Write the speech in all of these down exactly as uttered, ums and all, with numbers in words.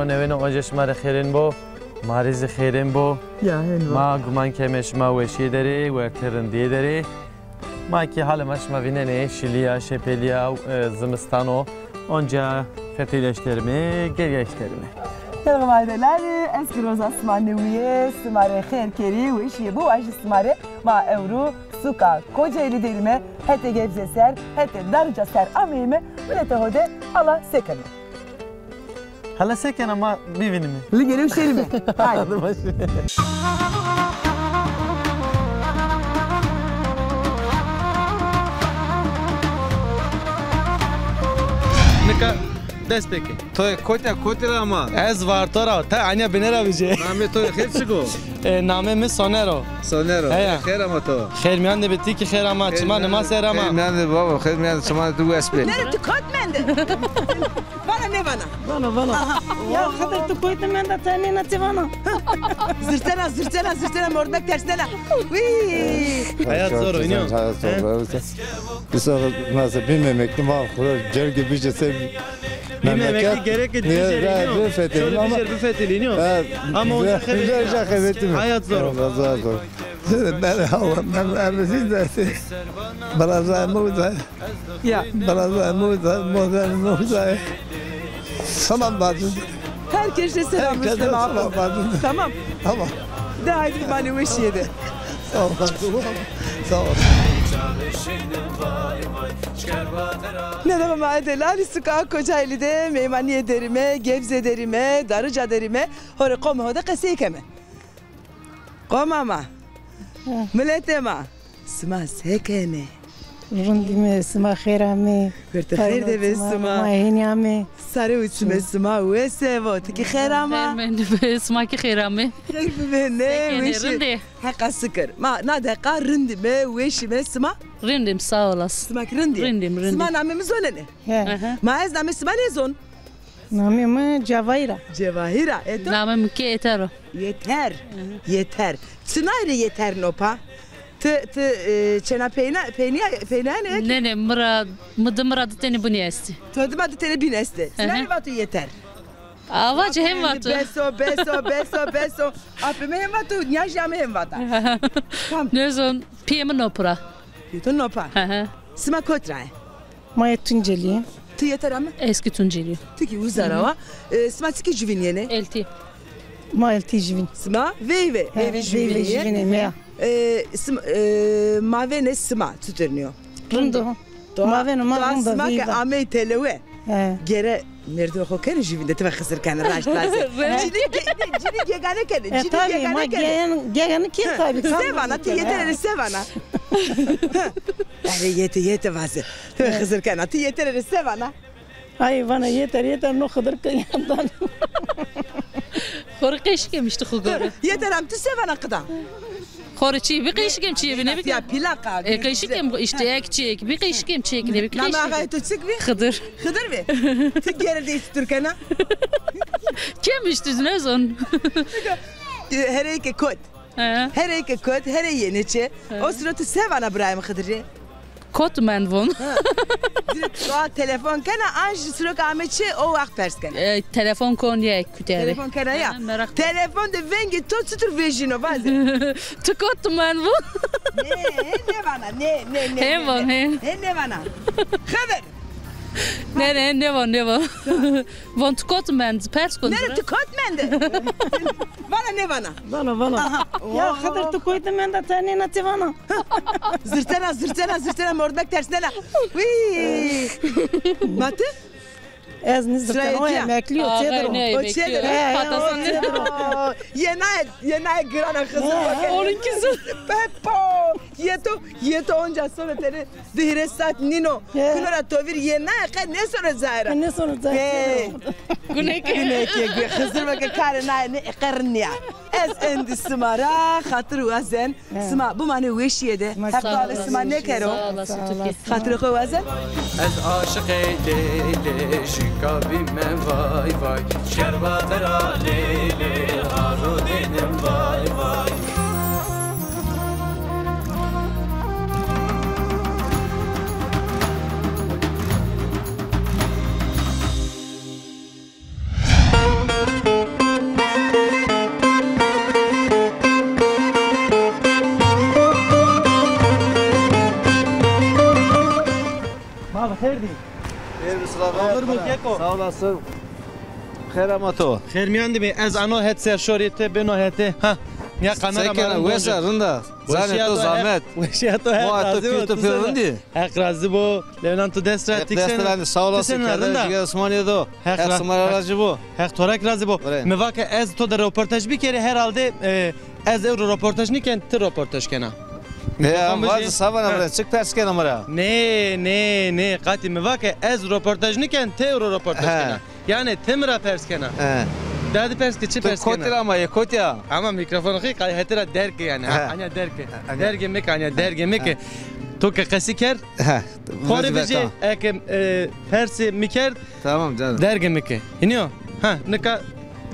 Newêno, onca şima rê xêrên bo, ma rê zî xêrên bo. Ya, hên bo. Ma guman keme şima weşîye der ê, wertê rindîye der ê. Ma kî halê ma şima vînenê, şilî ya, şepelî ya, e, zimistan o. Onca fetelîyaş derîme, gerîyaş derîme. Merhaba delalî, ez ki roza sima newîye, sima rê xêr kerî, weşîye bo, wajî sima rê. Ma ewro suka Kocaeli derîme, hetê Gebze ser, hetê Darıca ser ameyîme, miletê ho de hala se keno. Hala se kena, ma bivînîme. Lingere uşenîme. Haydi. Hadi başla. Nika dest pê ke. To kotî, kotî ra ama? Ez Varto ra, ta anya bine ra vijê. Namê to xêr çik o? E, namê mi Soner o. Soner o. Heya. Xêr ama to. Xêr mîyan de be, ti kî xêr ama, çiman ma ser ama. Xêr mîyan de baba, xêr mîyan de, çiman tu wes be. Nere tu kot mende? Vana nêvana. Vana, vana. Aha. Ya Xedir, tu koytî menda, tenê na ti vana. Zirtena, zirtena, zirtena, mordmek tersnena. Wî. Hayat zor o, iniyor. Hayat zor o. He? Mesela mesela bir memlektim var, kura gel gibi işte sen. Bir memlekti gerek ki bir şey iniyor. Şöyle bir şey, bir fetelin ama. Ama o güzel, güzel, güzel. Hayat zor o. Hayat zor. Ben, ben, ben, ben, ben, Biraz daha mı uzay? Ya. Biraz daha mı uzay? Modern mı uzay? Tamam bacım. Herkese selam. Herkese selam bacım. Tamam. Tamam. De haydi bir bani weşiye de. Sağ ol bacım. Sağ ol. Ne demek ma delalî suka Kocaeli de meymanîye derîme, Gebze derîme, Darıca derîme, ho rê qomê ho de qesey keme. Qoma ma. Hı. Miletê ma. Sima se kenê? Rindîme, sima xêr amê. Wertê xêr de be sima. Ma hênî amê. Sare û çimê sima wes vo. Ti kî xêr ama. Xêr mendî be, sima kî xêr amê. Xêr bibê, ne weşî. Rindî. Heqa sikir. Ma na deqa rindîme, weşîme, sima? Rindîm, sağ olasın. Sima kî rindî? Rindîm, rindîm. Sima namê mi zonenê? He. Aha. Ma ez namê sima nêzon. Namê mi Cevahîr a. Cevahîr a. E to? Namê mi kî Yeter o. Yeter. Hı hı. Yeter. Çinay rê Yeter no pa? Ti, ti, e, çêna peyna, peyniya, peynayanê? Ne, ne, mi ra, mi di, mi ra di tenê binî estî. To dima di tenê bîn estê. Hı hı. Çinay rê vato Yeter? A, vace hem vato. Beso, beso, beso, beso. Apê mi hem vato, nîyajîya mi hem vata. Tam. Nêzon, piyê mi no pira. Piyê to no pa. Hı hı. Sima kot ra yê? Ma yê Tuncelî yê. Ti Yeter amê? Ez kî Tuncelî yo. Ti kî uza ra wa. E, sima çikî juvîn yenê? Eltî. Ma eltî juvîn. Sima veyve, he, veyve juvîn yenê. Veyve juvîn yenê, ya. E, sim-, e, ma vênê sima çitur nîyo? Rind o. Ma vêno ma rind o, sima ke amey telewe. He. Gere merdimê xo kenê juvîn de, ti ve Xizir kenê, raşt vaze. Cinî ge-, cinî gegane kenê, e, cinî tabii, gegane ma kenê. Gegane, gegane kenê tabii. Se vana, ti Yeter rê se vana? Erê Yete, Yete vaze. Ti ve Xizir kena, ti Yeter rê se vana? Ay vana Yeter, Yeter no Xizir kena. Xo rê qeşî kem îşte xo gore. Yeter am, ti se vana qida? Xo rê çî bi qeşî kem çîyê bi, ne bi? Ya pîlaka. E, qeşî kem îşte, ek çîyê bi qeşî kem çîyê bi. Namê axayê to çik bi? Xizir. Xizir bi? Ti gere de îşte Türkena? Kem îşte, nêzon. E, herey ke kot. He. Herey ke kot, herey yenê çê. He. O siro ti se vana birayê mi Xizir rê? Kot mend von. Ha. Direkt doğa telefon kena, an jî siro ke ame çê, o waxt pers kena. E, telefon kon ya, kutere. Telefon kena ya. Ha, meraq. Telefon de vengê to çitur vejîno, vaze. Ti kot mend von. Ne, ne vana, ne, ne, ne. Hem von, hem. Ne, ne vana. Xizir. Ne, ne, ne von, ne von. Von ti kot mend, pers kon. Nere ti kot mende? Vana nêvana? Vana, vana. Aha. Ya Xizir, tu koytî menda, tenê na ti vana? Zirtena, zirtena, zirtena, mordmek tersnena. Wî! Ma ti? Ez nî zirtena, o emeklî yo, çêdir o. O çêdir o. He, he, o çêdir o. Yena, yena girana Xizir bakın. Onunkisi. Pepo. Yeto, yeto onca sonra tenê di hîrê saat nîno. He. Kuno ra tovîr yê naye qe nêsono cayê ra. Nêsono cayê ra. He. Guneke. Guneke, gu-, Xizir vake karê naye nê, qe rind nîya. Ez endî sima ra xatir wazen. He. Sima bimanê weşîye de. Heq bala sima nêkero. Sağ olasın. Xatirê xo wazen. Ez aşiqê Leylê, şika bîme vay vay. Şerbate ra Leylê, haro dênim vay vay. Xêr dî. Xêr bi silamet. Amir bu keko. Sağ olasın. Xêr ama to. Xêr mîyan de bî. Ez ano het serşorî, ti bêno hetê. Ha. Ya kamera. Sekena, wes a, rind a. Zanê to zamet. Weşîya to, Heq razî bo. Heq razî bo. Lewnan tu dest ra. Heq dest ra, sağ olasın. Keder cîger osmanîye do. Heq sima ra razî bo. Heq to ra kî razî bo. Mi va ke ez to de roportaj bikerî, herhalde, e, ez ewro roportaj nîken, ti roportaj kena. Ya, vaze, sa vana bira, çik pers kena mi ra? Nê, nê, nê, qatî mi va ke ez roportaj nîken, ti ewro roportaj kena. Yanî ti mi ra pers kena. He. Dadî pers ke, çi pers kena? Kotî ra ama ye, kotî ya? Ama mîkrofon xî hetî ra derg ke yanî. He. Anya derg ke. Dergê mi ke, anya dergê mi ke. To ke qesî kerd. He. Xo rê vijê, eke, e, persê mi kerd. Tamam canım. Dergê mi ke. Hînî yo? Ha, nika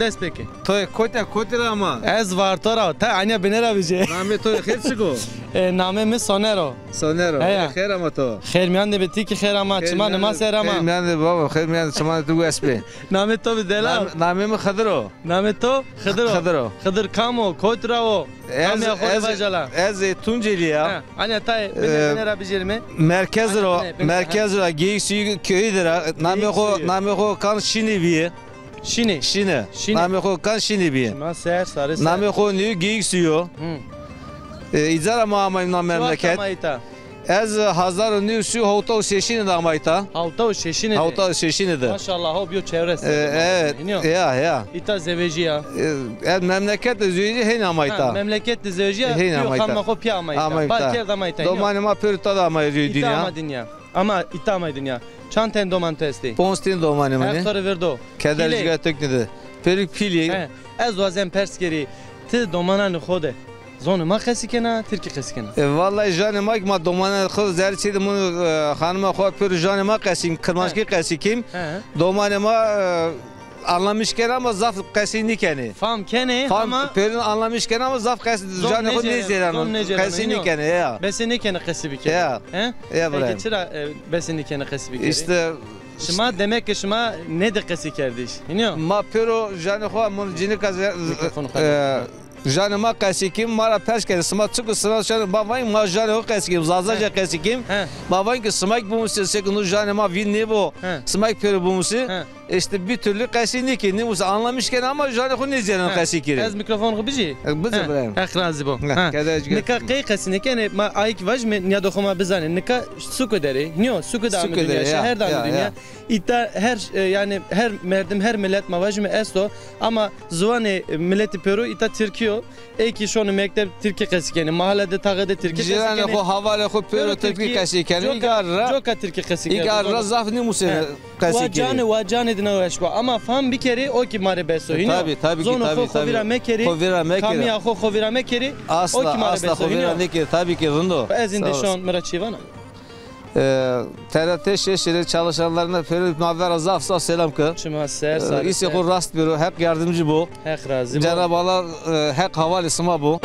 dest pê ke. To kotî ya, kotî ra ama? Ez Varto ra, ta anya bine ra vijê. Namê to xêr çik o? E, namê mi Soner o. Soner o. Heya. Xêr ama to. Xêr mîyan de bî, ti kî xêr ama, çimanê ma ser ama. Xêr mîyan de baba, xêr mîyan de, çimanê tu wes bê. Namê to bî delal? Namê mi Xidir o. Namê to Xidir o. Xidir o. Xidir kam o, kotî ra o? Kamîya xo rê vaja la. Ez, e, Tuncelî ya. Ha, anya tayê bine, bine ra bijêrîme. Merkez ra, merkez ra, Geyik Suyu köyü de ra. Namê xo, namê xo kan Şinî bîye. Şinî. Şinî. Namê xo kan Şinî bîye. Ma ser, sarê ser. Namê xo nîyo Geyik Suyu. Hı. E, îca ra ma amayîm na memleket. Çi wext ama îta? Ez hezar û new sey û hewta û şeşîne de ama îta. Hewta û şeşîne de. Hewta û şeşîne de. Maşallah, ho bîyo çewres serrî. E, evet. Ya, ya. Îta zewejîya? E, ez memleket de zewejîya, hên ama îta. Ha, memleket de zewejîya, hên ama îta. Xanima xo pîya ama îta. Ama îta. Bar kerd ama îta. Domanê ma pêro îta de ama rîyo dinya. Îta ama dinya. Ama îta ama dinya. Çand ten doman tu estê? Ponc ten domanê mi. Heq to rê virdo. Keder cîger to kî nêde. Pêro pîl ê. He. Ez wazen pers kerî. Ti domananê xo de zonê ma qesî kena, tirkî qesî kena? E, vallahi janê ma kî, ma domananê xo zerrê çê de, mi, e, xanima xo pêro janê ma qesî, kirmanckî qesî kîm. He. Domanê ma, e, anlamiş kena ama zaf qesî nîkenê. Fam kenê ama. Pêro anlamiş kena ama zaf qesî, janê xo nêzêreno, qesî nîkenê ya. Besê nêkenê qesî bikerê. Ya. He? Ya bira. Peki çira, e, besê nêkenê qesî bikerê? Îşte Şima demek ke şima nêdê qesî kerdiş. Hînî yo? Ma pêro janê xo, mi cinîka, e, janê ma qesî kîm, ma ra pers kerdî. Sima çik o, sima şan, ma vayîn ma janê xo qesî kîm, Zazaca qesî kîm. He. Ma vayîn ke sima kî bimusê, seke no janê ma vîn nêbo. He. Sima kî pêro bimusê. He. Îşte bir türlü qesî nêkî, nêmusê, anlamiş kenê ama janê xo nêzêreno qesî kerê. Ez mîkrofon xo bijî? E, bijî bira. Heq razî bo. Nika qey qesî nêkenê, ma ayik vajîme, nîyado xo ma bizanê. Nika suku der ê, nîyo, suku de ame dinya, şeher de ame dinya. Îta her, e, yanî her merdim, her milet ma vajîme esto, ama ziwanê, e, miletî pêro îta tirkî yo. Ê kî şonê mekteb tirkî qesî kenê, mahale de, taxe de tirkî qesî kenê. Cîranê xo, havalê xo pêro tirkî qesî kenê. Coka, coka tirkî qesî kenê. Îgar ra zaf nêmusêne qesî kerê. Wa canê, wa canê dina weş bo. Ama fam bikerê, o kî ma rê bes o. Hînî yo? Tabii, tabii ki, tabii, tabii. Zonê xo xo vîra mekerê. Xo vîra mekerê. Kamîya xo xo vîra mekerê. Asla, asla xo vîra nêkerê. Tabii ki, rind o. Ez îndî şon, mi ra çî vana? E, T R T Şeşî rê çalışanlarına pêro ma vera zaf zaf selam ke. Çima ser, e, sare ser. Îsê xo rast bêro, Heq yardımcı bo. Heq razî bo. Cenab-ı Allah, e, Heq havalê sima bo.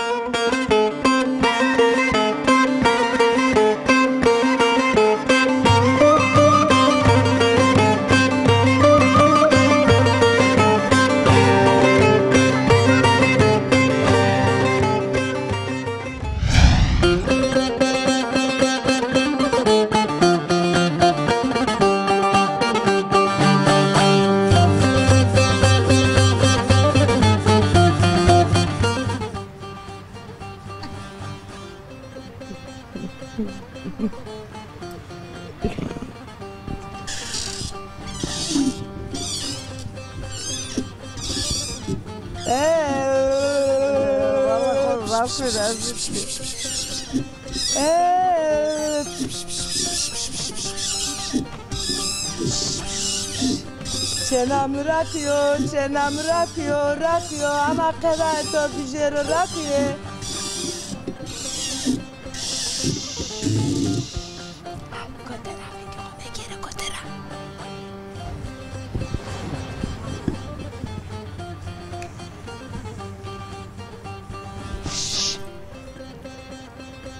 Çêna mi ra pîyo, çêna mi ra pîyo, ra pîyo, ama qeda to bijêro ra pîyê. Kotera, fekê xo mekerê kotera.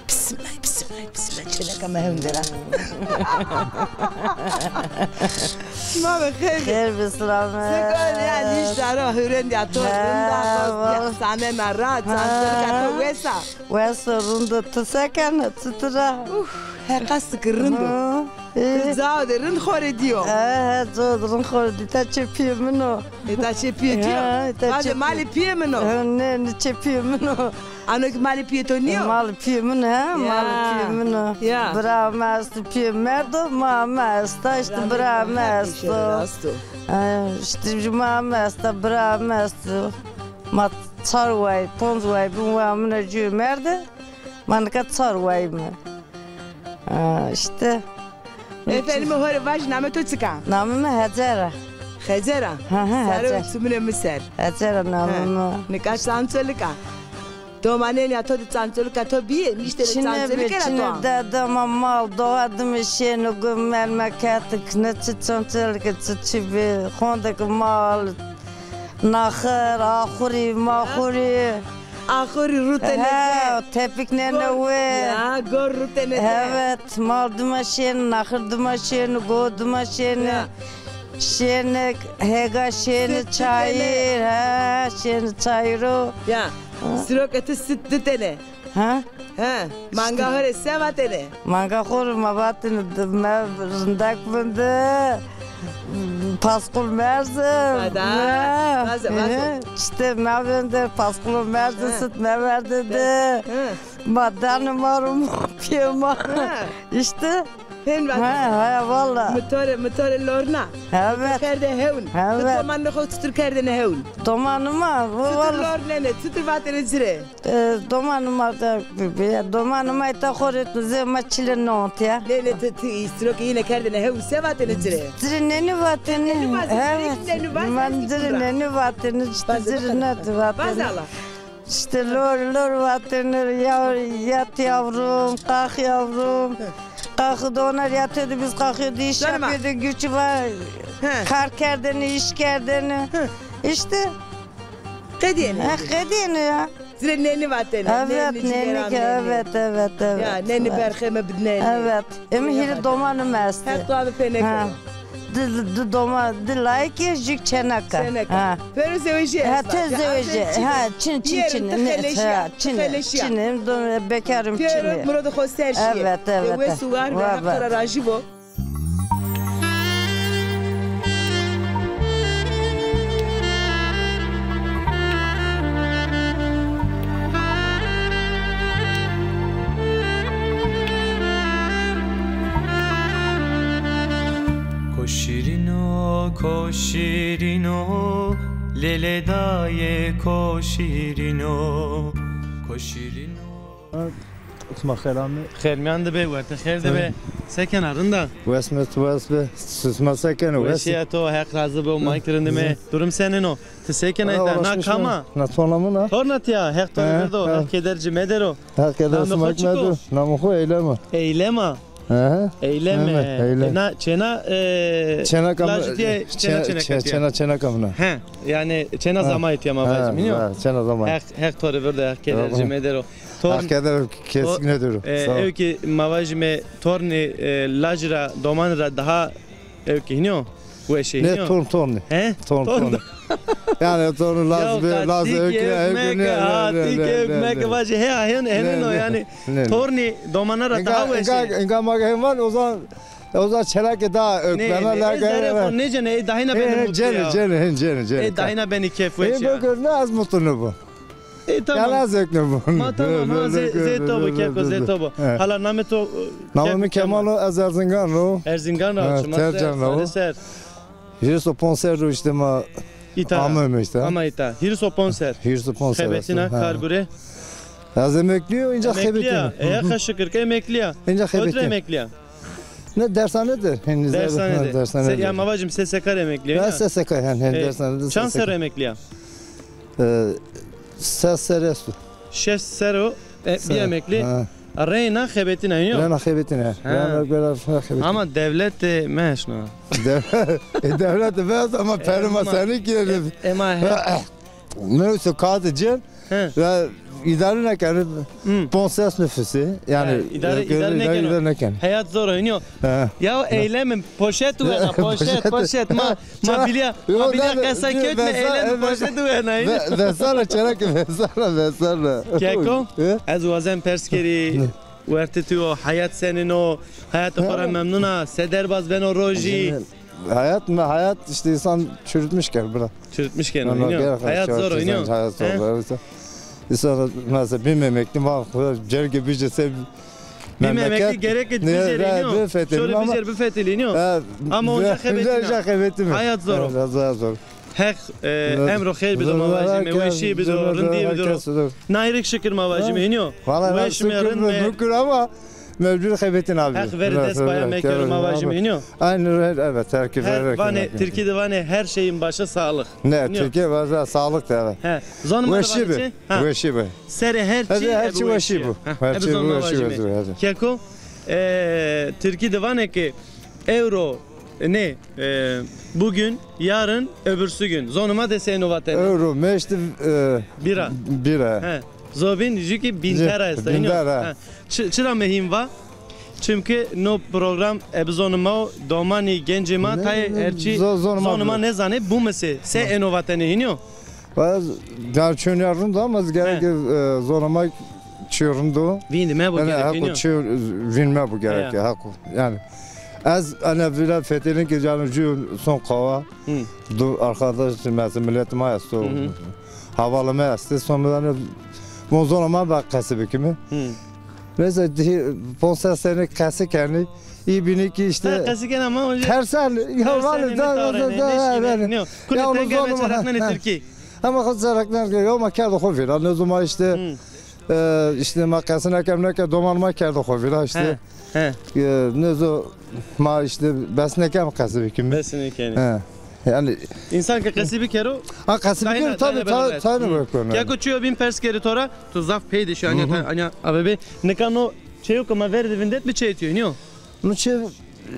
Bismillah, bismillah, bismillah. Çêneka mi hewn der a. Şima bi xêr. Xêr bi silamet. Sekol ya nîşta ro, hurendîya to rind a, samema ra, çantirka to wes a. Wes o, rind o, ti se kena, çitur a? Uf, heqa siki rind o. Ti cao de rind xo rê dîyo? He, he, cao de rind xo rê dîyo. Ta çê pîyê min o. E, ta çê pîyê to yo? He, ta çê pîyê. Vaze malê pîyê min o. He, nê, nê çê pîyê min o. Ano ki malê pîyê to nîyo? Malê pîyê min, he, malê pîyê min o. Ya. Bira mi esto, pîyê merdo, ma mi esta, îşte bira mi esto. Rast o. E, îşte ma mi esta, bira mi esto. Ma çar way, ponc way bin, wa min a cû merde. Ma nika çar way mi. Ha, îşte. Efendime, ho rê vaj, namê to çik a? Namê mi Hecer a. Hecer a? Ha, ha, Hecer. Sare û çimunê mi ser. Hecer a namê mi. Nika çançolika. Domanênîya to de çançolika to bîye, nîştêne çançolika ra to? Çine bî, çine. Dede ma mal doğa dime şêne, gu memleketik, ne çi çançolika, çi çi bî, xondek mal, naxir, axurî, maxurî. Axurî rutene de. He, tepik nêne we. Ya, gor rutene de. Evet, mal dima şêne, naxir dima şêne, go dima şêne. Ya. Şêne, hêga şêne, çayir, he, şêne çayiro. Ya, siro ke ti sit ditene. Ha? He, manga ho rê se vatêne? Manga xo rê ma vatêne, di, me rindek vinde, pasqul merzim. Ada, vaze, vaze. He, îşte me vinde pasqul merzim, sit me verdê de. He. Ma danê ma ro, ma pîyê ma. He. Îşte. Hên vatêne. Ha, ha, valla. Mi to rê, mi to rê lorna. Evet. Mi to kerde hewn. Evet. Ti domanê xo çitur kerdêne hewn? Domanê ma, valla. Çitur lornêne, çitur vatêne ci rê? E, domanê ma de, domanê ma îta xo rê zê ma çile nont ya. Lê, lê, ti, ti îstirokê yîne kerdêne hewn, se vatêne ci rê? Ci rê nenî vatêne. Nenî vatêne, evet. Nenî vatêne. Ma ci rê nenî vatêne, îşte ci rê ne vatêne. Vaze ala. İşte lor lor vatêne, ya, yat yavrum, kalk yavrum. Kalk donar yatıyordu, biz kalkıyordu, iş yapıyordu, gücü var. Kar kerdene, iş kerdene. İşte. Qediyene. Ha, qediyene ya. Zire neni vatêne. Evet, neni, evet, evet, evet. Ya, neni berxeme bidneni. Evet. Emi hîrê domanê mi estê. Heq domanê pê nêkero. Di, di, di doma, di layikê, jûk çêneka. Çêneka. Ha. Pêro zewejîye. Ha, tê zewejîye. Ha, çin, çin, çin. Ti xeleşîya. Ha, çin, çin. Em do-, bekar im, çin. Pêro mirodê xo ser şîye. Evet, evet. Wes û war be, Heq to ra rajî bo. Ko şîrîno, ko şîrîno, lêlê dayê ko şîrîno, ko şîrîno. Sima xêr amê. Xêr mîyan de be, werte xêr de be. Se kena, rind a? Wes me, tu wes be. Sima se kena, wes? Weşîya to, Heq razî bo, ma kî rind îme. Durum senên o? Ti se kena îta? Na kam a? Na torna min a. Torna ti ya, Heq to rê virdo, Heq keder ci medero. Heq keder sima kî medo. Namê xo Eylem a. Eylem a. Ehe. Eylem e. Eylem. E, na çêna, e, çêneka mi, lajî tîya, çêna, çêna, çêneka tîya. Çêna, çêneka min a. He, yanî çêna zamayî tîya ma vajîme, nîyo? He, çêna zamayî. Heq, Heq to rê virdo, Heq keder ci medero. Torn-, Heq keder kesik nedero. E, sağ ol. Ew kî ma vajîme tornî, e, lajî ra, domanî ra daha ew kî hînî yo? Weşê hînî yo? Ne torn, torn. He? Torn, torn. Yanî torn laz be, laz ewk ne, ewk ne. Ha, tîk ewk meke, vajî he, ha, hên, hên o yanî. Tornî domana ra daha weş ê. Înga, înga ma hewan o zaman, o zaman çelake daha ewk. Nê, nê, ê zerrê xo nêcêne, ê dahîna benê mutlu ya. Cêne, cêne, hên cêne, cêne. Ê dahîna benê kêfweş ya. Ê bikir ne, ez mutlu nêbo. Ê, tamam. Yanî ez ewk nêbo. Ma tamam, ha, zê, zê to bo, keko, zê to bo. He. Hala namê to, e, namê mi Kemal o, ez Erzingan ro. Erzingan ra, çima ser, sare ser. Hîris û ponc serr o îşte ma îta ameyme îşte. Ama îta. Hîris û ponc serr. Hîris û ponc serr. Xebetîna, kar gure? Ez emeklî yo, înca xebetîno. Emeklî ya. E, heqa şikir ke emeklî ya. Înca xebetîno. Kotî ra emeklî ya? Ne, dersane de. Dersane de. Dersane de. Ya ma vajîme S S K ra emeklî ya? Ya S S K, hen, hen, dersane de. Çand serr o emeklî ya? E, ses serr esto. Şeş serr o, e, bî emeklî. Ha. Reyna xebetîna, nîyo? Reyna xebetîna. Ha. Reyna bera xebetîna. Ama dewlete meşna. De-, e, dewlete bes ama perê ma senî kî. E, ema he. Neyse, kağıdı cen. He. Ya îdare nêkeno. Ponc ses nufusî. Yanî, he, îdare, e, îdare nêkeno. Îdare nêkeno. Heyat zor o, nîyo? He. Ya Eylemim, poşet wena, poşet, poşet. Ma, ma bîlîya, ma bîlîya qesa kewtme, Eylemim poşet wena, nîyo? Ve-, vesara, çerek vesara, vesara. Keko, ez wazen pers kerî. Wertê tu yo, heyat senîn o? Heyatê xo ra memnun a? Se derbaz beno rojî? Hayat mı? Hayat işte insan çürütmüş gel bura. Çürütmüş gel, ino. Hayat zor o, ino. Hayat zor. İnsan mesela bir memlekli var, cerge bir cese. Bir memlekli gerek et bir cere, ino. Şöyle bir cere bir fetelin, ino. Ama onca xebetin. Hayat zor o. Hayat zor. Heq, e, emro xeyr bido ma vajîme, weşî bido, rindî bido. Nayrik şikir ma vajîme, hînî yo? Weş me, rind me. Mukur ama mecbur xebetin abi. Heq verî dest paya mekero ma vajîme, hînî yo? Aynı, evet, herkes. Vanê, Tirkî de vanê her şeyin başı sağlık. Ne, Tirkî vaza sağlık de, evet. He, zon ma de vanê çi? Weşî bi. Serê her çi, her çi weşî bi. Her çi weşî bi. Keko, e, Tirkî de vanê ki ewro nê, e, bugün, yarın, öbürsü gün. Zonê ma de se ino vatene? Ewro, meşti, e, bira. Bira. He. Zobîn jü ki bintera esta, ino? Bintera. He. Çi-, çira mehîm va? Çimkî no program ebi zonê ma o, domanî, gencê ma tayê her çi zonê ma nêzanê, bumesê. Se ino vatene, hînî yo? Valla, yani çönya rind ama gerek, e, zonê ma çi rind o. Vîndî me bu gerek, hînî yo? Çi vîn me bu gerek, hako. Yani ez ene vîra fetelin ki canım cü son kava. Du arkadaş mesela millet ma esto. Havalı ma esto. Son yani bu zonê ma bak qesî bikimi. Neyse, di-, ponses sene qesî kenî. İyi bini ki işte. Ha, qesî kenî ama onca. Her sene, ya vallahi da, da, da, da. Kule tenge ve çaraknenê Tirkî. Ama xo çaraknen ki, yo ma kerdo xo vîra. Ne zaman işte, e, işte ma qesî nekem neke doman ma kerdo xo vîra işte. He, he. E, ne zo ma işte bes nekem qesî bikimi. Bes nekem. He. Yani insan ki qesî bikero. Ha, qesî bikero tabii, tabii. Keko çiyo bin pers keri tora. Tu zaf pey de şi, anya, anya, abi, nika no çeyo ke ma ver de vindet mi çê tu yo, nîyo? No çê,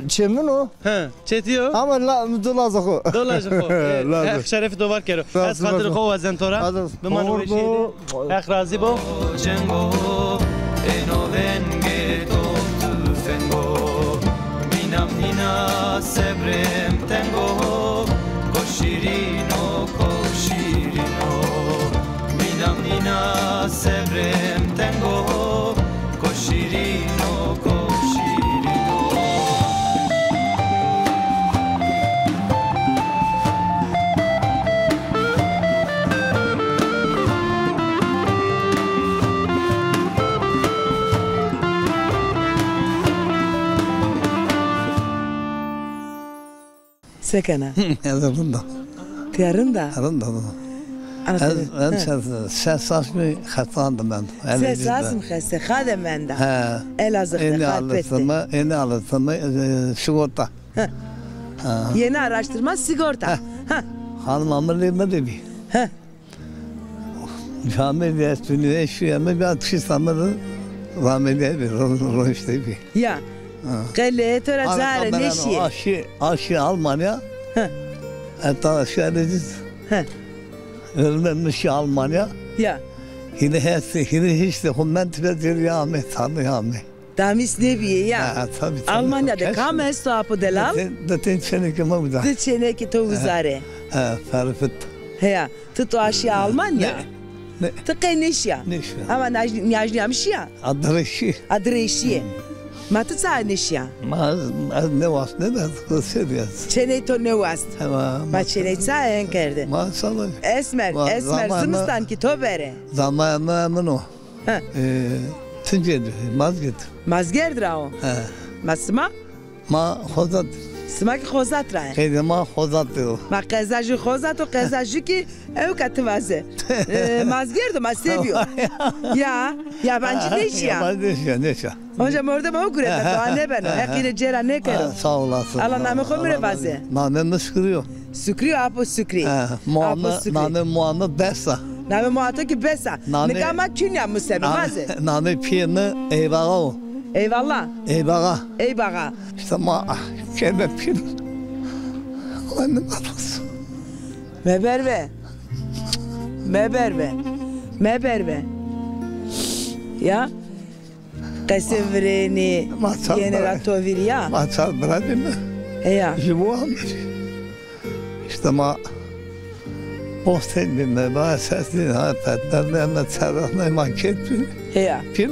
çê min o. He, çê tu yo. Ama la, do lazê xo. Do lazê xo. E, lazê. Heq şerefê to var kero. Ez xatirê xo wazen to ra. Biman weşîye de. Heq razî bo. Cengo, êno vengê to tufengo. Mîna mîna sebrêm tengo. Ko şîrîno, ko şîrîno. Nîna nîna sebrêm tengo, ko şîrîno, ko şîrîno. Se kena? Ez rind a. Ti ya rind a? Rind a, rind a. Ez, ez ses, ses asmî xestan de menda. Ses asmî xeste, xa de menda. He. Elazığ de, xal peste. Ênê alıştırma, ênê alıştırma, e, sigorta. He. Ha. Yeni araştırma sigorta. He. Ha. Hanım amir lê mi de bî. He. Camî de estûnî eşî, eme ya pişt ame de rahmetli ebi, ro-, roşte bi. Ya. Ha. Qelê to ra zare neşîye. Aşî, aşî Almanya. He. Etta aşî Almanya. He. Ölmemiş Almanya. Ya. Hine heste, hine hiç de, xo mend ve ya ame, tanı ya ame. Damîs nêbîyê ya. Ha, tabii, tabii. Almanya de kam esto apo delal? Di, di tên çênekê ma uza. Di çênekê to uza rê. Ha, ferfit. Heya, ti to aşîya Almanya? Ne? Ne? Ti qey nêşîya? Nêşîya. Ama naj-, nîyajnîya mi şîya? Adirê şî. Adirê şîye. Ma ti ça nêşîya? Ma ez, ez nêwasnê de, qisê de ez. Çêney to nêwast. Hema, ma çêney ça en kerde? Ma sağ ol. Esmer, esmer, zimistan ki to bere. Zamaya ma min o. He. E, Tunceli, Mazgirt. Mazgird ra o? He. Ma sima? Ma Xozat. Sima ki Xozat ra e? Qeydê ma Xozat o. Ma qeza jü Xozat o, qeza jü ki ewka ti vaze. E, Mazgird o, ma se bîyo? Ya, yabancı nêşîya. Yabancı nêşîya, nêşîya. Onca mordem o gureta, doa nêbeno. Heqî rê cêra nêkero. Ha, sağ olasın. Allah namê xo mi rê vaze. Namê mi Şukrî yo. Şukrî yo, apo Şukrî. He, namê, namê moa mi Bes a. Namê moa to kî Bes a. Nika ma kînya mi seno, vaze. Namê pîyê mi Eyvaxa o. Eyvallah. Eyvaxa. Eyvaxa. İşte ma keme pîl. Meberve. Meberve. Meberve. Ya. Qesê virênî yenê ra to vîr ya? Ma çar bira dîme. Heya. Ji bo amir. İşte ma bostên dîme, ba ses dîme, ha, petmerde me çarexnay ma kêt pîl. Heya. Pîl.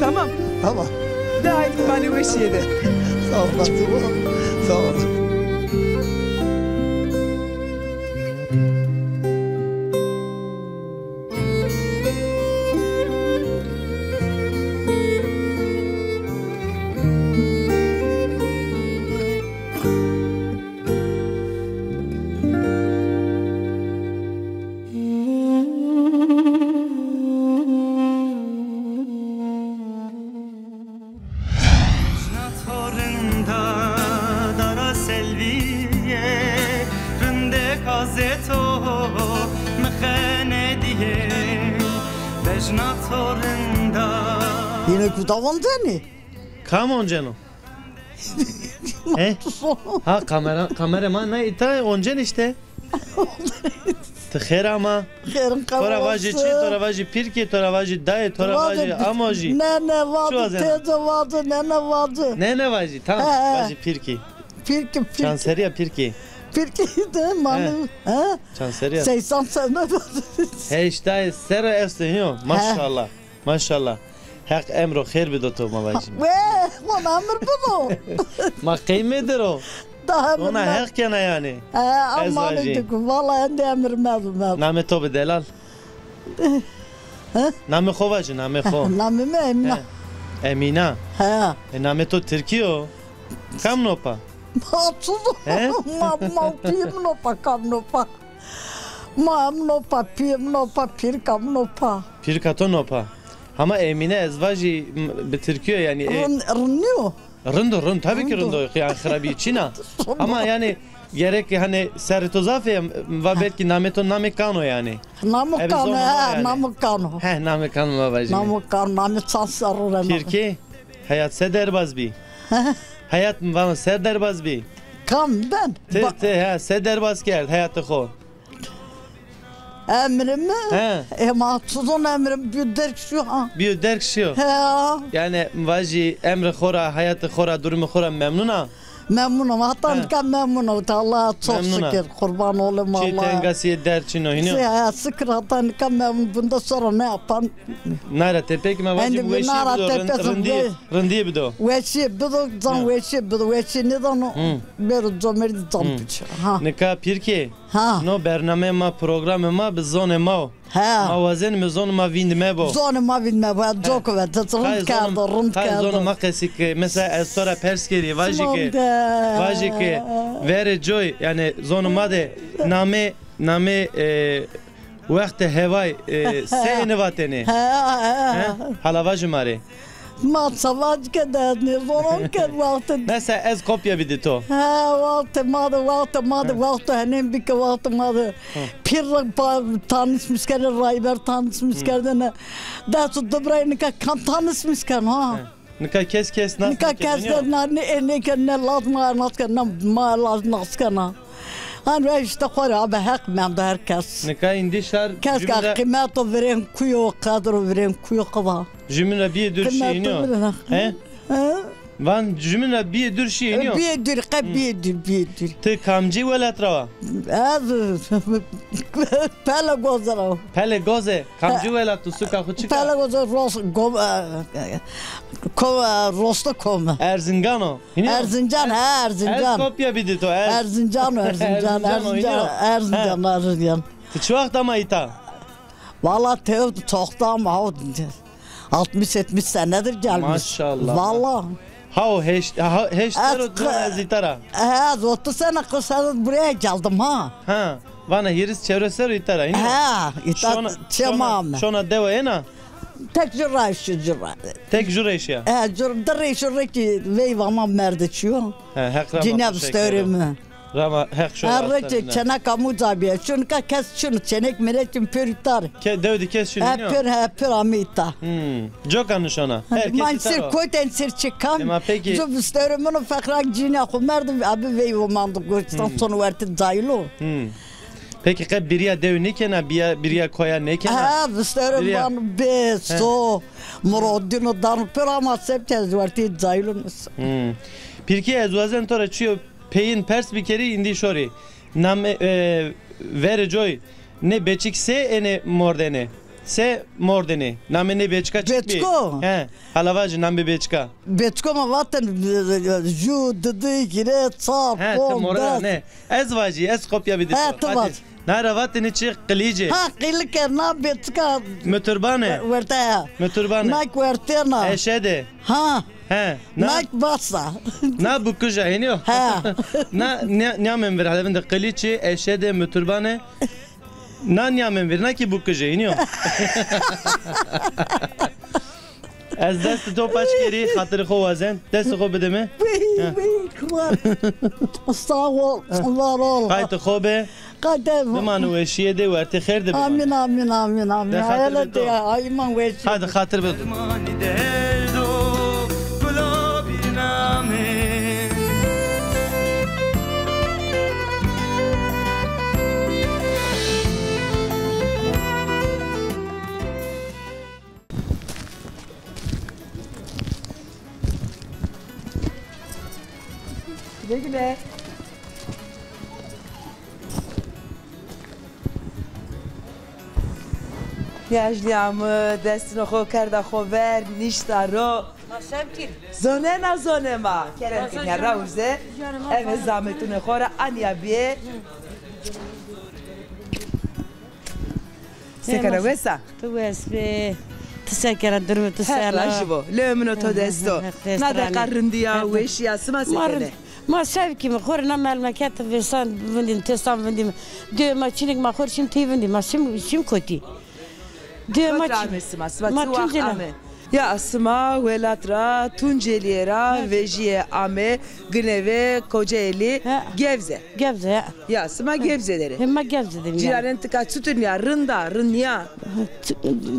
Tamam. Tamam. De haydi, bale weşîye de. Sağ ol. Sağ ol. Bejna to rinda dara Selvîye, rindek azê to mi xenedîye. Bejna to rinda. Yine kuta oncenî. Kam onceno? He? Ha, kamera, kamera ma na îta oncen işte. Ti xêr ama. Xêrin. To ra vajî çi? To ra vajî pîrkî, to ra vajî dayê, to ra vajî amojî. Ne, ne, vajî teyze, vajî ne, ne, vajî. Ne, ne vajî, tam vajî pîrkî. Pîrkî, pîrkî. Çand serrî ya pîrkî? Pîrkî de mami. He? Çand serrî ya? Seysen sene. Heştay serre esto hîyo. Maşallah. Maşallah. Heq emro xêr bido to, ma vajîme. Wê, wan emir bido. Ma qeyme dir o. Ona heq kena yanî. He, ama vajî. Vala endî emir medo, medo. Namê to bi delal. He? Namê xo vajî, namê xo. Namê mi Emîna. He. Emîna. He. E, namê to tirkî yo. Kam nopa? Ma çiz o. He? Ma, ma pîyê mi nopa, kam nopa. Ma mi nopa, pîyê mi nopa, pîrka mi nopa. Pîrka to nopa. Hama Emîne ez vajî m-, bi tirkî yo yanî, e, rind, rind nîyo? Rind o, rind. Tabî ki rind o. Yanî xirabî çin a. Ama yanî gerek hani serrê to zaf ê, va belkî namê to namê Kano yanî. Namo Kano, he, namo Kano. He, namê Kano ma vajî. Namo Kano, namê çand serrû re. Pîrkê, heyat se derbaz bî? Heyat mi vano se derbaz bî? Kam ben? Ti, ti, he, se derbaz kerd heyatê xo? Emrê mi? He. E, ma çi zon emrê mi bîyo derg şiyo ha. Bîyo derg şiyo? He. Yanî vajî emrê xo ra, heyatê xo ra, durumê xo ra memnun a? Memnun am. Heta nika memnun am. Allah çok şükür. Qurban olim Allah. Çi tengasîye derd çin o hînî yo? He, şükür heta nika memnun. Bundan sonra ne yapan? Nara tepek ma vajî weşîye bido, rindîye, rindîye bido. Weşîye bido, can weşîye bido. Weşîye nêdano. Bêro comerdî can biçî. Ha. Nika Pîrkê. Ha. No bernameyê ma, programê ma bi zonê ma o. Ha. Ma wazenîme zonê ma vînd mebo. Zonê ma vînd mebo. Ha. Cok ve, ti rind kerdo, rind kerdo. Zonê ma qesî ke. Mesela ez to ra pers kerî, vajî ke, vajî ke verê coy, yanî zonê ma de namê, namê, e, wextê heway, e, se ênê vatêne? Ha, ha. He? Hala vajî ma rê. Ma çavaj ke de, nêzonon ke wextê. Mesela ez kopya bidî to. Ha, wextê ma de, wextê ma de, wexto henên bî ke wextê ma de. Pîr ra pa-, tanitmiş kerdêne, rayber tanitmiş kerdêne. Des û di birayî nika kam tanitmiş keno ha. Nika kes kes nas nêkeno. Nika kes kes na, ne, e, nêkeno, ne laz ma nas keno, ne ma laz nas kena. Hanî ve îşte xo rê abi heq mendo her kes. Nika îndî şar kes ke qîmeto virên kuyo, qedro virên kuyo qiva. Jumîn ra bîyê dûr şîyê nîyo? He? He? Van jumîn ra bîyê dûr şîyê nîyo? Bîyê dûr, qe bîyê dûr, bîyê dûr. Ti kamcî welat ra wa? Ez Pele Goze ra. Pele Goze. Kamcî welat o, suka xo çik a? Pele Goze Ros-, Go-, e, e, Ko-, e, Rosto Kom. Erzingan o. Hînî yo? Erzincan, he, Erzincan. Ez kopya bidî to, ez. Erzincan o, Erzincan, Erzincan o, hînî yo? Erzincan, Erzincan. Ti çi wext ama îta? Valla teo çoktan ama altmış yetmiş senedir gelmiş. Maşallah. Valla. Ha o heşt, ha, heşt serr o ez îta ra. He, ez otuz sene, kırk sene buraya geldim ha. Ha, vana hîris çewres serr o îta ra, hînî yo? Ha, îta çema me. Şona dewa êna? Tek ju rayşî, ju ra. Tek ju rayşî ya? He, ju, di rayşî rê ki veyva ma merde çiyo. He, Heq rama xo şêr kero. Cinîya vistewrê mi. Rama Heq şo ra astene. Her rê ki çeneka mi uca bîye. Çunka kes çin o, çênek mênek çin, pêro îta rê. Ke dew de kes çin o, nîyo? He, pêro, he, pêro amê îta. Hmm. Coka nişana. Her kes îta ro. Ma sir koten sir çikan. Ema peki. Ju vistewrê mi no, feqrak cinîya xo merdo, abi veyvo mando, goştan son wertê cayîl o. Hmm. Peki qe bîrîya dew nêkena, bîya-, bîrîya koya nêkena? Ha, vistewrê mi vano bê, so, mirodîno dano pêro ama sebke ez wertê cayîl o nêso. Hmm. Pîrkê, ez wazen to ra çîyo peyin pers bikerî, îndî şorî. Name, e, verê coy nê beçik se ênê mordêne? Se mordêne? Namê nê beçika çik bî? Beçiko? He, hala vajî namê beçika. Beçiko ma vaten, e, e, ju, didi, hîrê, çar, pon, des. He, ti morena ne? Ez vajî, ez kopya bidî to. He, ti vaj. Nara vatêne çi, qilîc ê? Ha, qilîc ê, na beçika. Muturban ê. Werte ya. Muturban ê. Nak wertêna. Eşed ê. Ha. He, na, nak basa. Na bukij a, hînî yo? He. Na, nîya-, nîyamên vir, hele vinde qilîç ê, eşed ê, muturban ê. Na nîyamên vir, na kî bukij ê, hînî yo? Ez destê to paç kerî, xatirê xo wazen. Destê xo bide mi. Sağ ol, var ol. Qaytê xo be. Qede. Bimane weşîye de, wertê xêr de bimane. Amîn, amîn, amîn, amîn. De xatir bide to. Ay, iman weşîye. Hadi xatir bide to. Güle güle. Yajlîya mi, destûnê xo kerda xo ver, nişta ro. Ma şev kî. Zonena zonê ma. Kerem kî, nîya rawze. Eve zametûnê xo ra anîya bîye. Se kena, wes a? Tu wes bê. Tu se kena, durumê tu sena? Heq razî bo. Lewê min o, to dest o. Na deqa rindîya, weşîya, sima se kenê? Ma şev kîme, xo rê na melmeket vêsan vindîme, têsan vindîme. Dewê ma çînê ke ma xo rê şîme tey vindîme. Ma şîme, şîme kotî. Dê ma Koca çi? Ame sima, sima ma çi waxt Tunceli ame? Ya sima welat ra, Tuncelîye ra vejîye ame, gineve Kocaeli, Gevze. Gevze, he. Ya sima Gevze der ê. He, ma Gevze der ê. Cîranên tika çitur nîya? Rind a, rind nîya?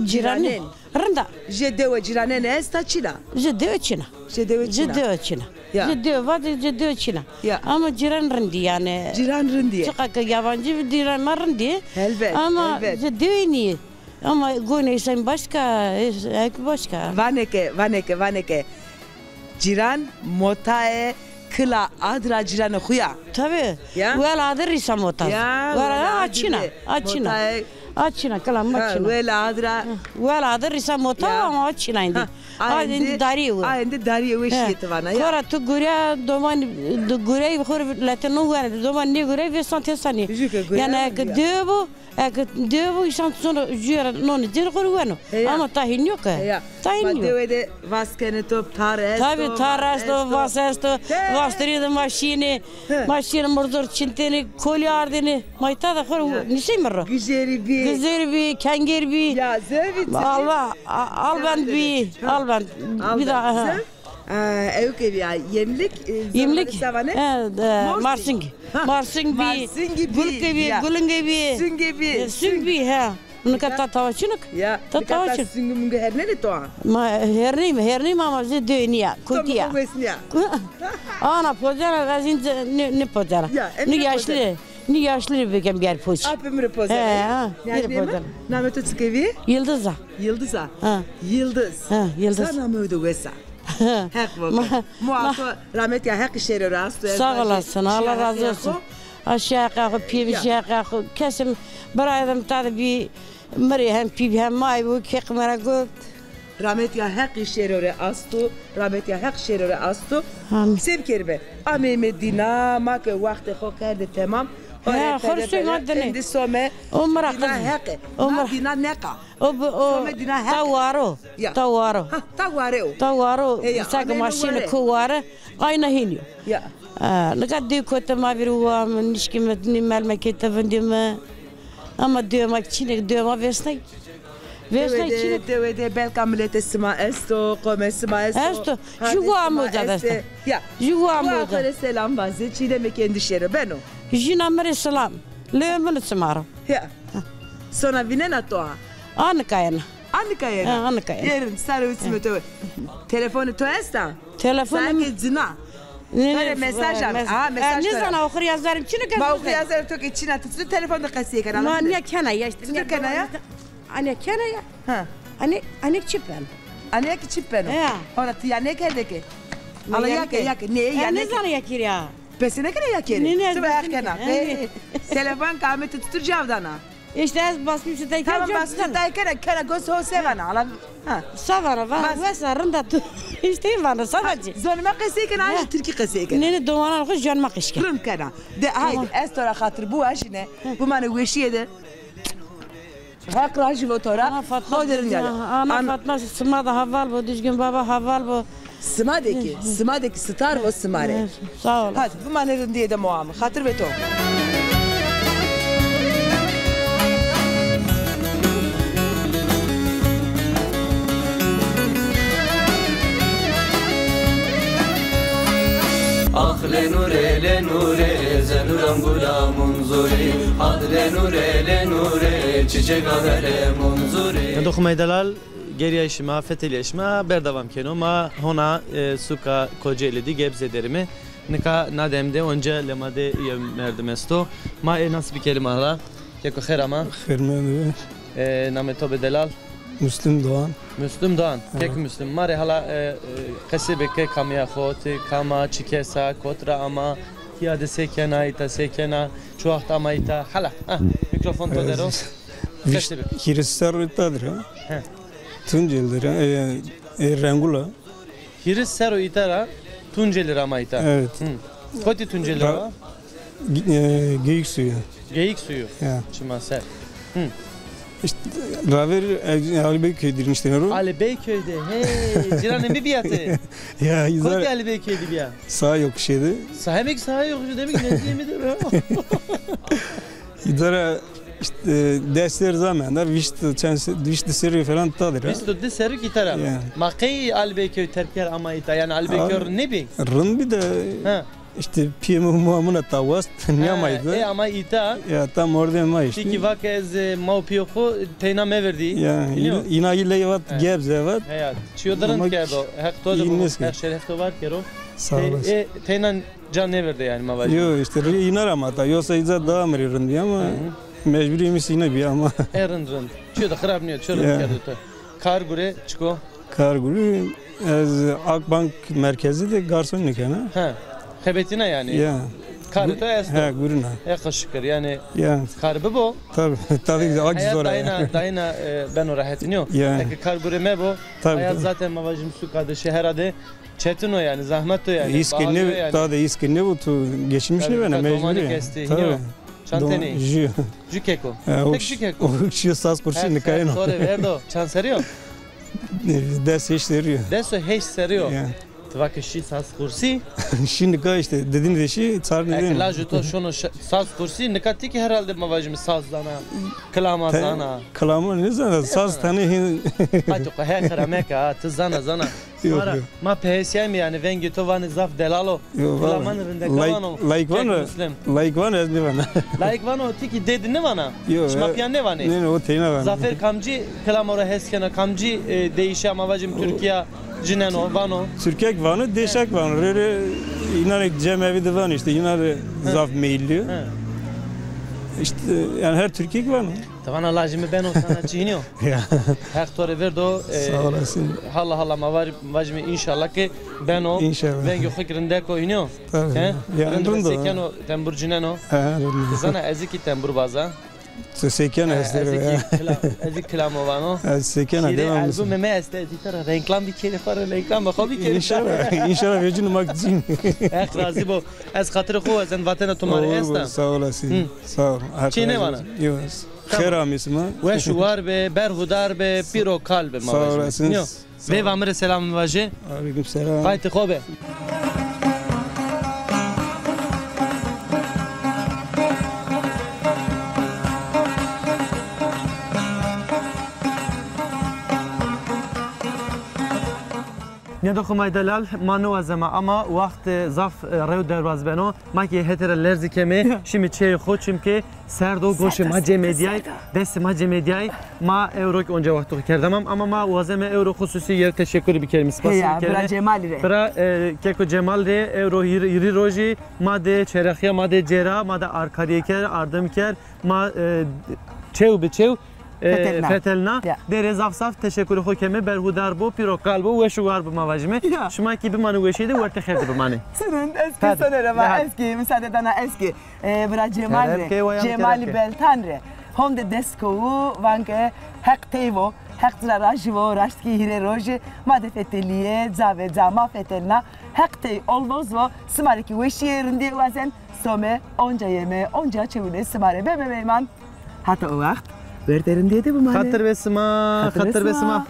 Cîranên. Rind a. Jê dewe cîranên esta çin a? Jê dewe çin a. Jê dewe çin a. Jê dewe çin a. Ya. Jê dewe vatê, jê dewe çin a. Ya. Ama cîran rind î yanî. Cîran rind î. Çiqa ke yabancî bî, cîran ma rind î. Helbet, helbet. Ama jê dewe nîyê. Ama gonê îsan başka, ek başka. Vanê ke, vanê ke, vanê ke. Cîran motayê kila adra cîranê xo ya. Tabii. Ya. Wela adir rîsa mota. Ya, wela adir rîsa mota. Wela adir rîsa mota ama a çin a îndî. Ha, a îndî darîyê we. A îndî darîyê we şîyê ti vana ya. Kora tu gurya doman, gurey xo rê letê no wene, doman nêgurey vêsan têsanî. Yanî eke dewe bo, eke dewe bo, îsan sono jûye ra nonê cêrê xo rê weno. Ama tahîn yo ke. Tahîn yo. Ma dewe de vas kenê to, tar esto. Tabii, tar esto, vas esto. Vastirî de ma şînê. Ma şînê mirzor çintênê, kolî ardênê. Ma îta de xo rê nîsey mi ro. Gijêrî bî. Gijêrî bî, kengêr bî. Ya, zewî. Alba, albend bî. Albend. Albend. Bir daha, ha. Ewke bî ya, yemlik, e, yemlik. Sevanê? Marsingî. Marsing bî. Marsingî bî. Gulke bî, gulingê bî. Sungê bî. Sung bî, ha. Nika ta tawa çinik? Ya, ta tawa çinik. Sungê mungê hernenê to a? Ma hernîm, hernîm ama zê dönîya, kotîya. Wesnîya. Ana pozena, ez înca nê, nê pozena. Ya, nê yaşlı, nê yaşlı bikem ger poz. Apê mi rê pozena. He, ha. Namê to çike bî? Yildiz a. Yildiz a. Ha. Yildiz. Ha, Yildiz. Sa namê de wes a. Heq bo. Ma, ma to rametîya Heqî şêro ra asto. Sağ olasın, Allah razı olsun. Aşağı xo, pîyê mi şeqa xo. Kesim birayê de mi ta de bî, mi rê hem pî bî hem may bî, ke qimera got. Rametîya Heqî şêro rê asto, rametîya Heq şêro rê asto. Amîn. Se bikerîme? Ameyme dîna, ma ke waxtê xo kerde temam. He, xo rê soy ma dine. Endî some. O mi ra qizî. Dîna Heqî. Ma dîna neqa. O bi, o, some dîna Heqî. Ta waro. Ya. Ta waro. Ha, ta ware o. Ta waro. He ya, sa ke ma şîne ko ware, ayna hînî yo. Ya. Ha, nika dew kote ma vîr wa mi, nişkîme, nî melmekê te vindîme. Ama dewe ma çîne, dewe ma vêsnay. Vêsnay çîne. Dewe de, dewe de belka miletê sima esto, qomê sima esto. Esto. Ju wa mi uca de esto. Ya. Ju wa mi uca. Wa xo rê selam vaze, çîneme ke endî şêro beno. Jina mi rê selam. Lewê mi rê sima ro. Ya. Sona vînena to a? A nika yena. A nika yena? Ha, a nika yena. Yerin, sare uçime to. Telefonê to esta? Telefonê mi? Sa ke cina. Nê, nê, mesaj a. Ha, mesaj. Nêzana oxir yazarım çin a ke. Ma oxir yazarım to ke çin a, ti çitur telefon de qesey kena? Ma nîya kena ya îşte. Çitur kena ya? Anîya kena ya. Ha. Anî, anî çi beno? Anîya ki çi beno? Ya. Hona ti ya nêkerde ke? Ala ya ke, ya ke. Nê, ya nêzana ya kî ya. Pese nêkena ya kerê? Nê, nê, ti ve heq kena. Telefon kamê ti çitur cevap dana? Îşte ez basmış tay kena. Tamam, basmış tay kena, kena gos ho se vana. Ala, ha. Sa vana, vana, wes a, rind a tu. Îşte vana, sa vacî. Zonê ma qesey kena, tirkî qesey kena. Nê, nê, domanan xo zonê ma qesey kena. Rind kena. De haydi, ez to ra xatir biwajîne. Bimane weşîye de. Heq rajî vo to ra. Ana Fatma, Xo de rind yade. Ana Fatma, sima de heval bo, Duzgin Baba heval bo. Sima de kî, sima de kî sitar vo sima rê. Sağ ol. Hadi, bimane rindîye de moa mi. Xatir ve to. Ax lenure, lenure, zenuram gula munzuri. Ad lenure, lenure, çiçek avere munzuri. Doxumey delal, geriyay şima, feteliyay şima, berdewam keno. Ma hona, e, suka Kocaeli di Gebze derime. Nika na dem de onca lema de yew merdim esto. Ma ê nas bikerîme hala. Keko xêr ama. Xêr mende. E, namê to be delal? Müslüm Doğan. Müslüm Doğan. Evet. Kek Müslüm. Ma rê hala, e, e, qesê bike kamîya xo, ti kam a, çi kes a, kot ra ama, tîya de se kena, îta se kena, çi waxt ama îta. Hala, ha, mîkrofon to der o. Qesê bike. Hîris serr o îta dir a. He. Tunceli dir a, e, e, Rengul a. Hîris serr o îta ra, Tunceli ra ama îta. Evet. Hı. Kotî Tunceli ra? E, Geyiksuyu. Geyiksuyu. Ya. Çima ser. Hı. İşte, raver, e, Ali Beyköy dir niştene ro. Ali Beyköy de, hey, cîranê mi bîya ti? Ya, îzar. Kotî Ali Beyköy de bîya? Sağ yokuşu de. Sağ, demek sağ yokuşu, demek nezdîyê mi de ro. Îzar a E, des serrî zamanda, vîst, çend se-, vîst di serrî falan tadir ha. Vîst di serrî îta ra. Ya. Ma qey Alibeyköy terk kerd ama îta, yanî Alibeyköy rind nêbî? Rind bî de. Ha. Îşte pîyê mi û ma min a ta wast, nîyamayî de. E, ama îta. Ya, tam orada ma îşte. Ti kî va ke ez, e, ma û pîyê xo teyna meverdî. Ya, îna, îna îley vat, Gebze vat. Heya, çîyo de rind kerdo. Heq to de bo, Heq şeref to var kero. Sağ olasın. E, teyna ca nêverde yanî ma vajî. Yo, îşte rî îna ra ma ta. Yosa îca daha mi rî rind bî ama mecburî mi sîne bî ama. E, rind rind. Çîyo de xirab nîyo, çîyo rind kerdo to. Kar gure çik o? Kar gure ez Akbank merkezî de garsonî kena. He. Xebetîna yanî. Ya. Karê to esto. He, gurina. Heqa şikir yanî. Ya. Kar bibo. Tabii, tabii ki, aciz. Heyat dayîna, dayîna, e, beno rehetî nîyo. Ya. Eke kar gure mebo, tabii, heyat zaten ma vajîm suka de, şehera de çetin o yanî, zahmet o yanî. Îske ne, daha da îske ne bu tu geçmiş ne bena mecbur. Domanî kestî, tabii. Çand tenî? Jü. Jü keko. Tek jü keko. O şî sas qursî nikayeno. To rê verdo. Çand serrî yo? Des heşt serrî yo. Des û heşt serrî yo. Ya. Ti va ke şî sas qursî? Şî nika îşte, dedin de şî, çar dedin. Eke lajê to şono sas qursî, nika ti kî herhalde ma vajîme saz zana, kilama zana. Kilama nêzana, saz tanê hin. Hadi qo he xira meke ha, ti zana, zana. Yok, yok. Ma pehesîyayme yanî, vengê to vanê zaf delal o. Yo, valla. Kilamanê rindeka vano. Layik vano. Kek Muslim. Layik vano, ez nêvana. Layik vano, ti kî dêdî nêvana? Yo, şima pîya nêvanê? Nê, nê, o teyna vano. Zafer kamcî kilamo ra hes kena, kamcî, e, deyîşa, ma vajîm, Tirkîya cineno, vano? Tirkek vano, deşak vano. Rê rê înan rê cemevî de vano îşte, înan rê zaf meyilli yo. He. Îşte, yanî her Tirkek vano. Ti vana lajê mi beno sanatçî hînî yo. Ya. Heq to rê verdo, e, sağ olasın. Hala hala ma var, vajîme înşallah ke beno. Înşallah. Vengê xo kî rindek o hînî yo. Tabii. He? Ya, rind o. Rind o. Sekeno, tembur cineno. Ha, rind o. Ti zana ez kî temburbaz a. Ti sekena, e, ez kî kila-, ez kî kilamo vano. Ez sekena, devam. Albumê mi estê, ez îta ra reklam bikerî, xo rê reklam xo bikerî. Înşallah, înşallah vecîno ma kî cîn. Heq razî bo. Ez xatirê xo wazen, vatena to ma rê esta. Olur, sağ olasın. Hı. Sağ ol. Çi nêvana? Yok. Tamam. Xêr amê sima. Weş û war be, berxudar be, pîr û kal be ma vajîme. Sağ olasın. Yok. Sağ ol. Veyva mi rê selamê mi vaje. Aleyküm selam. Qaytê xo be. Nêdo xo may delal, ma niwazeme ama waxt, e, zaf, e, rew derbaz beno. Ma kî hetê ra lerzî keme, şimê çêyê xo, çimkê serd o, goşê ma cemedîyay, destê ma cemedîyay, ma ewro kî onca wextê xo kerdemam. Ama ma wazeme ewro xususî yew teşekkürî bikerîme, spasî bikerîme. Heya, bira Cemalî rê. Bira, e, keko Cemal rê, ewro hîr-, hîrî rojî ma de çerexîya, ma de cêra, ma de arkarîye kerd, ardim kerd, ma, e, çew bi çew, e, fetelna. Fetelna. Ya. Dê rê zaf zaf teşekkürê xo keme, berhudar bo, pîr û kal bo, weş û war bo ma vajîme. Ya. Şima kî bimanê weşîye de, wertê xêr de bimanê. Çi rind, ez kî sonê ra va, ez kî, misade dana ez kî. E, bira Cemal rê, Cemalî Beltan rê. Honde dest kowu, van ke Heq tey vo, Heq ci ra rajî vo, raşt kî hîrê rojî ma de fetelîye, ca ve ca ma fetelna. Heq tey olvoz vo, sima rê kî weşîye, rindîye wazen, some, onca yeme, onca çewine sima rê beme meyman. Hata o waxt, wertê rindîye de bimanê. Xatir be sima, xatir be sima.